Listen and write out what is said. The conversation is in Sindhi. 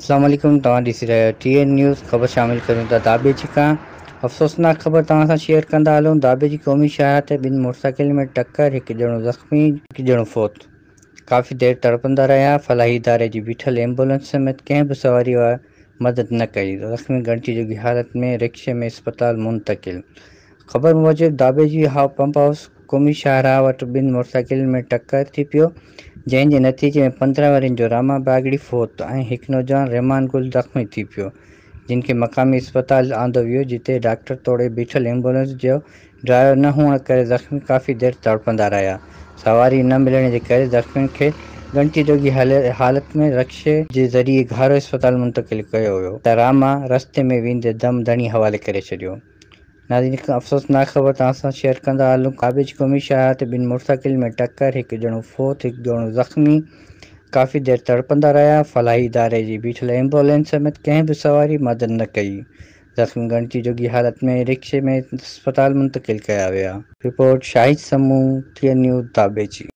اسلام عليڪم توهان ڏسي رهيا آهيو ٽي اين نيوز خبر شامل ڪريون ٿا داٻيجي کان افسوسناڪ خبر توهان سان شيئر ڪندا هلون داٻيجي قومي شاهراهه تي ٻن موٽرسائيڪلن ۾ ٽڪر هڪ ڄڻو زخمي هڪ ڄڻو فوت ڪافي دير تڙپندا رهيا فلاحي اداري جي بيٺل ايمبولنس سميت ڪنهن به سواري مدد نه ڪئي زخمي ڳڻتي جوڳي حالت ۾ رڪشي ۾ اسپتال منتقل خبر موجب داٻيجي پمپ هائوس قومي شاهراهه وٽ ٻن موٽرسائيڪلن ۾ ٽڪر ٿي پيو، جنهن جي نتيجي ۾ 15 ورهين جو راما باگڙي فوت ۽ هڪ نوجوان رحمان گل زخمي ٿي پيو، جن کي مقامي اسپتال آندو ويو، جتي ڊاڪٽر توڙي بيٺل ايمبولينس جو ڊرائيور نه هئڻ ڪري زخمي ڪافي دير تڙپندا رهيا، سواري نه ملڻ جي ڪري زخمين کي ڳڻتي جوڳي حالت ۾ رڪشي جي ذريعي گهارو اسپتال منتقل ڪيو ويو ته راما رستي ۾ ويندي دم ڌڻي حوالي ڪري ڇڏيو. ناظرين هڪ افسوسناڪ خبر توهان سان شيئر ڪندا هلون ڪابيج قومي شاهراهه تي ٻن موٽرسائيڪلن ۾ ٽڪر هڪ ڄڻو فوت هڪ ڄڻو زخمي ڪافي دير تڙپندا رهيا فلاحي اداري جي بيٺل ايمبولينس سميت ڪنهن به سواري مدد نه ڪئي زخمي ڳڻتي جوڳي حالت ۾ رڪشي ۾ اسپتال منتقل ڪيا ويا. Report, Shahid Samoon, T N news, Dhabeji.